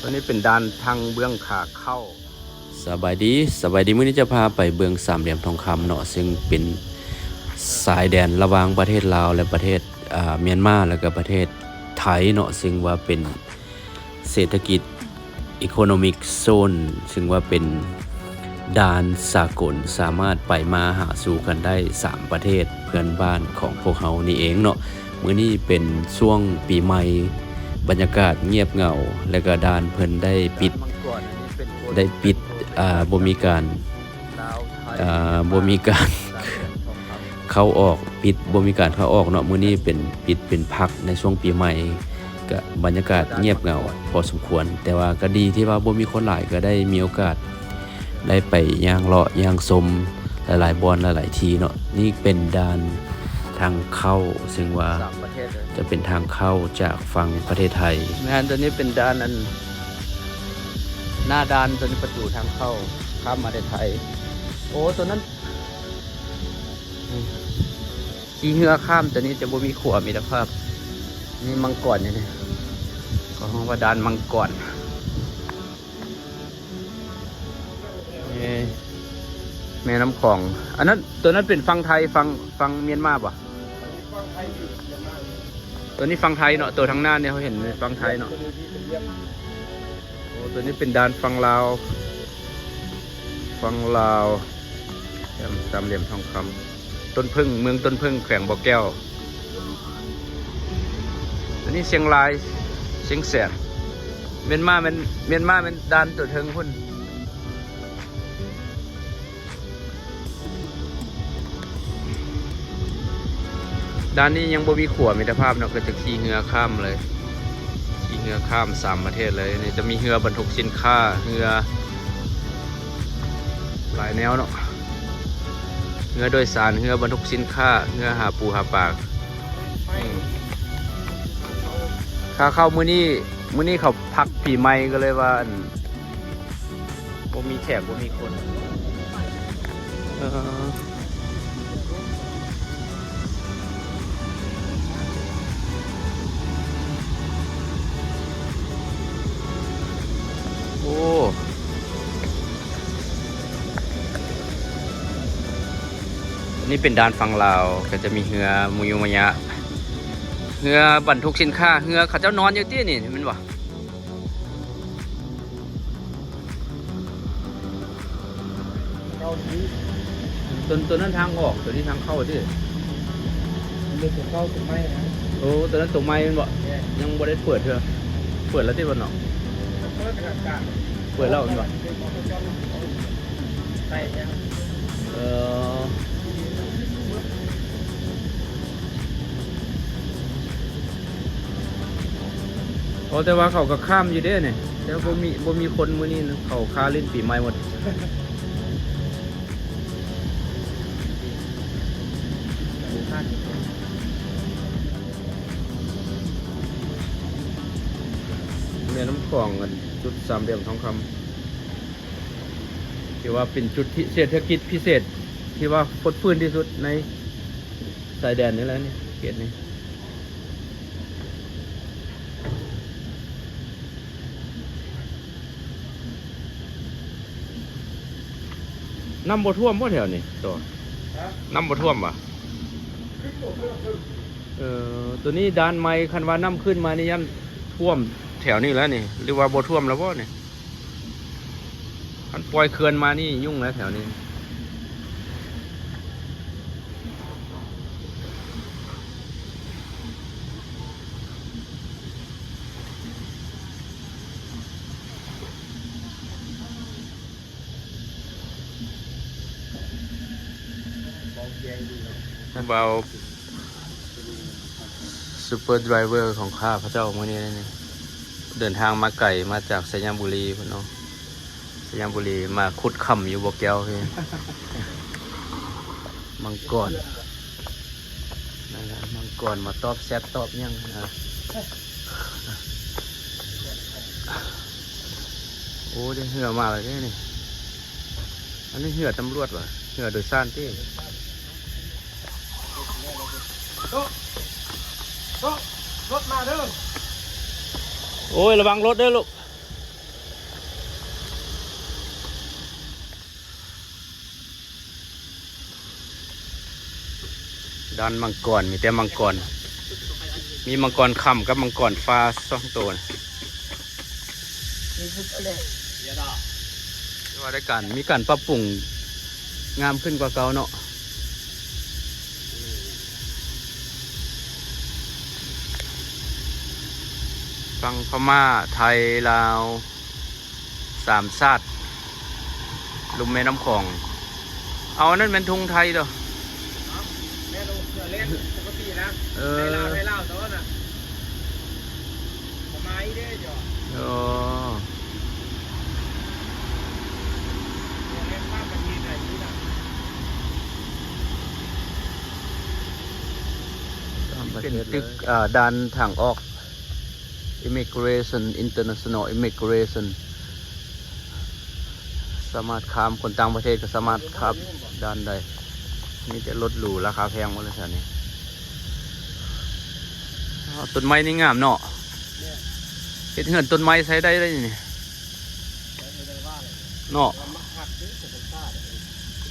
ຕົວນີ້ເປັນດ່ານທາງເບື້ອງຂາເຂົ້າ. ສະບາຍດີ, ສະບາຍດີ. ມື້ນີ້ຈະພາໄປເບິ່ງສາມຫຼ່ຽມທອງຄຳເນາະ, ເຊິ່ງເປັນຊາຍແດນລະຫວ່າງປະເທດລາວ ແລະ ປະເທດ ອາ ມຽນມາ ແລະ ກະປະເທດໄທເນາະ, ເຊິ່ງວ່າເປັນເສດຖະກິດ Economic Zone ເຊິ່ງວ່າເປັນດ່ານສາກົນ ສາມາດໄປມາຫາສູ່ກັນໄດ້ສາມປະເທດເພື່ອນບ້ານຂອງພວກເຮົານີ້ເອງເນາະ. ມື້ນີ້ເປັນຊ່ວງປີໃໝ່ ບັນຍາກາດງຽບເຫງົາ ແລະກະດ່ານເພິ່ນໄດ້ປິດ ໄດ້ປິດ ອາ ບໍ່ມີການ ອາ ບໍ່ມີການເຂົ້າອອກ ປິດ ບໍ່ມີການເຂົ້າອອກເນາະ. ມື້ນີ້ເປັນ ປິດເປັນພັກໃນຊ່ວງປີໃໝ່ ກະບັນຍາກາດງຽບເຫງົາພໍສົມຄວນ, ແຕ່ວ່າກະດີທີ່ວ່າບໍ່ມີຄົນຫຼາຍ ກະໄດ້ມີໂອກາດ ໄດ້ໄປຍ່າງເລາະຍ່າງຊົມຫຼາຍໆບ່ອນຫຼາຍໆທີ່ເນາະ. ນີ້ເປັນດ່ານທາງເຂົ້າ ເຊິ່ງວ່າຈະເປັນທາງເຂົ້າຈາກຝັ່ງປະເທດໄທ. ແມ່ນ, ຕົວນີ້ເປັນດ່ານອັນ ໜ້າດ່ານ, ຕົວນີ້ປະຕູທາງເຂົ້າ ຂ້າມມາແຕ່ໄທ. ໂອ້ ຕົວນັ້ນ ອືມ ຂີ່ເຮືອຂ້າມ ຕົວນີ້ຈະບໍ່ມີຂົວມິດຕະພາບ. ມີມັງກອນຢູ່ນີ້ ເຂົາຮ້ອງວ່າດ່ານມັງກອນ. ເອີ ແມ່ນ້ຳຂອງ. ອັນນັ້ນ ຕົວນັ້ນເປັນຝັ່ງໄທ ຝັ່ງ ຝັ່ງມຽນມາບໍ່? ຕົວນີ້ຝັ່ງໄທເນາະ, ຕົວທາງໜ້ານີ້ເຮົາເຫັນເປັນຝັ່ງໄທເນາະ. ໂອ້ ຕົວນີ້ເປັນດ່ານຝັ່ງລາວ ຝັ່ງລາວ ແຄມສາມຫຼ່ຽມທອງຄຳ. ຕົ້ນເຜິ້ງ ເມືອງຕົ້ນເຜິ້ງ ແຂວງບໍ່ແກ້ວ. ອັນນີ້ຊຽງລາຍ ຊຽງແສນ. ມຽນມາແມ່ນ ມຽນມາແມ່ນດ່ານຕົວເທິງພຸ້ນ. ດ່ານນີ້ຍັງບໍ່ມີຂົວມິດຕະພາບເນາະ, ກໍຈະຂີ່ເຮືອຂ້າມເລີຍ. ຂີ່ເຮືອຂ້າມສາມປະເທດເລີຍ. ນີ້ຈະມີເຮືອບັນທຸກສິນຄ້າ, ເຮືອຫຼາຍແນວເນາະ, ເຮືອໂດຍສານ, ເຮືອບັນທຸກສິນຄ້າ, ເຮືອຫາປູຫາປາ. ອືມ ຂາເຂົ້າມື້ນີ້ ມື້ນີ້ເຂົາພັກປີໃໝ່ ກໍເລີຍວ່າ ອັນ ບໍ່ມີແຂກ ບໍ່ມີຄົນ. ເອີ ໂອ້ ອັນນີ້ເປັນດ່ານຝັ່ງລາວ, ກໍຈະມີເຮືອມຸຍຸມະຍະ, ເຮືອບັນທຸກສິນຄ້າ, ເຮືອເຂົາເຈົ້ານອນຢູ່ຕິນີ້ ແມ່ນບໍ່? ຕົວ ຕົວນັ້ນທາງອອກ, ຕົວນີ້ທາງເຂົ້າຕິ? ມັນເປັນຕົວເກົ່າຕົວໃໝ່ນະ. ໂອ້ ຕົວນັ້ນຕົວໃໝ່ແມ່ນບໍ່? ແມ່ນ. ຍັງບໍ່ໄດ້ເປີດເທື່ອ. ເປີດແລ້ວຕິບໍ່ເນາະ? ເປີດແລ້ວແມ່ນບໍ່? ເອີ. ໂອ້ ແຕ່ວ່າເຂົາກໍຄ້າມຢູ່ເດ້ນີ້, ແຕ່ວ່າບໍ່ມີ ບໍ່ມີຄົນມື້ນີ້ນະ, ເຂົາຄາຫຼິ້ນປີໃໝ່ໝົດ. ແມ່ນ້ຳຂອງ ອັນ ຈຸດສາມຫຼ່ຽມທອງຄຳ ຖືວ່າເປັນຈຸດທີ່ເສດຖະກິດພິເສດ ທີ່ວ່າຟົດຟື້ນທີ່ສຸດໃນຊາຍແດນນີ້ແຫຼະນີ້ ເຂດນີ້. ນ້ຳບໍ່ຖ້ວມບໍ່ແຖວນີ້? ໂຕ ຮະ? ນ້ຳບໍ່ຖ້ວມຫວາ? ເອີ ໂຕນີ້ດ່ານໃໝ່, ຄັນວ່ານ້ຳຂຶ້ນມານີ້ຢ້ານຖ້ວມແຖວນີ້ແຫຼະນີ້ ຫຼືວ່າບໍ່ຖ້ວມແລ້ວບໍ່ນີ້? ຄັນປ່ອຍເຂື່ອນມານີ້ຫຍຸ້ງແລ້ວແຖວນີ້. ບ່າວ Super Driver ຂອງຂ້າພະເຈົ້າມື້ນີ້ນີ້ ເດີນທາງມາໄກ ມາຈາກໄຊຍະບູລີພຸ້ນເນາະ, ໄຊຍະບູລີ ມາຂຸດຄຳຢູ່ບໍ່ແກ້ວພີ້. ມັງກອນ ນັ້ນແຫຼະ ມັງກອນມາຕອບແຊັດຕອບຫຍັງນະ. ໂອ້ ໄດ້ເຮືອມາແລ້ວເດ້ນີ້. ອັນນີ້ເຮືອຕຳຫຼວດຫວາ? ເຮືອໂດຍສານຕິ? ໂຕະ ໂຕະ ລົດມາເດີ. ໂອ້ຍ ລະວັງລົດເດີລູກ. ດ້ານມັງກອນ ມີແຕ່ມັງກອນ ມີມັງກອນຄຳກັບມັງກອນຟ້າສອງໂຕນະ. ຖືວ່າໄດ້ການ ມີການປັບປຸງງາມຂຶ້ນກວ່າເກົ່າເນາະ. ຝັ່ງພະມ້າ ໄທ ລາວ ສາມຊາດລຸ່ມແມ່ນ້ຳຂອງ. ເອົາ ອັນນັ້ນແມ່ນທຸງໄທເດີ. ແມ່ນໂອເຄ ແລ່ນປົກກະຕິນະ. ເອີ ໄທລາວ ໄທລາວ ແຕ່ວ່ານະ ປະມານນີ້ເດ້. ອໍ ແລ່ນຂ້າມປະເທດໄດ້ຢູ່ນະ. ເປັນຕຶກ ເອີ ດ່ານທາງອອກ Immigration International Immigration ສາມາດຂ້າມ ຄົນຕ່າງປະເທດກໍສາມາດຂ້າມດ່ານໄດ້. ມີແຕ່ລົດຫຼູລາຄາແພງໝົດເລີຍແຖວນີ້. ອໍ ຕົ້ນໄມ້ນີ້ງາມເນາະ. ແມ່ນ ເຮັດເຮືອນຕົ້ນໄມ້ໃຊ້ໄດ້ເດ້ນີ້ ເນາະ.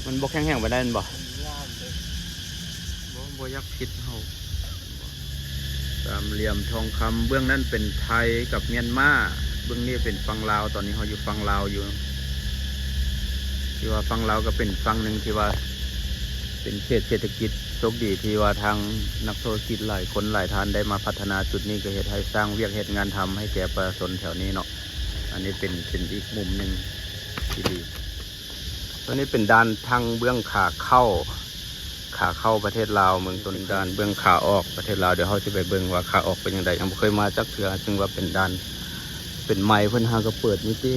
ມັນບໍ່ແຂງແຮງປານໃດແມ່ນບໍ່? ບໍ່ ບໍ່ຢາກຜິດເຮົາ. ສາມຫຼ່ຽມທອງຄຳ ເບື້ອງນັ້ນເປັນໄທກັບມຽນມາ, ເບື້ອງນີ້ເປັນຝັ່ງລາວ. ຕອນນີ້ເຮົາຢູ່ຝັ່ງລາວຢູ່ ທີ່ວ່າຝັ່ງລາວກໍເປັນຝັ່ງໜຶ່ງທີ່ວ່າເປັນເຂດເສດຖະກິດ. ໂຊກດີທີ່ວ່າທາງນັກທຸລະກິດຫຼາຍຄົນຫຼາຍທ່ານໄດ້ມາພັດທະນາຈຸດນີ້ ກໍເຮັດໃຫ້ສ້າງວຽກເຮັດງານທຳໃຫ້ແກ່ປະຊາຊົນແຖວນີ້ເນາະ. ອັນນີ້ເປັນ ເປັນອີກມຸມໜຶ່ງທີ່ດີ. ຕົວນີ້ເປັນດ່ານທາງເບື້ອງຂາເຂົ້າ ຂາເຂົ້າປະເທດລາວ ເມືອງຕົ້ນ. ດ່ານເບື້ອງຂາອອກປະເທດລາວ. ດຽວເຮົາຊິໄປເບິ່ງວ່າຂາອອກເປັນຈັ່ງໃດ. ຍັງບໍ່ເຄີຍມາຈັກເທື່ອ. ຊຶ່ງວ່າເປັນດ່ານ ເປັນໃໝ່ ເພິ່ນຫາກໍເປີດນີ້ຕິ.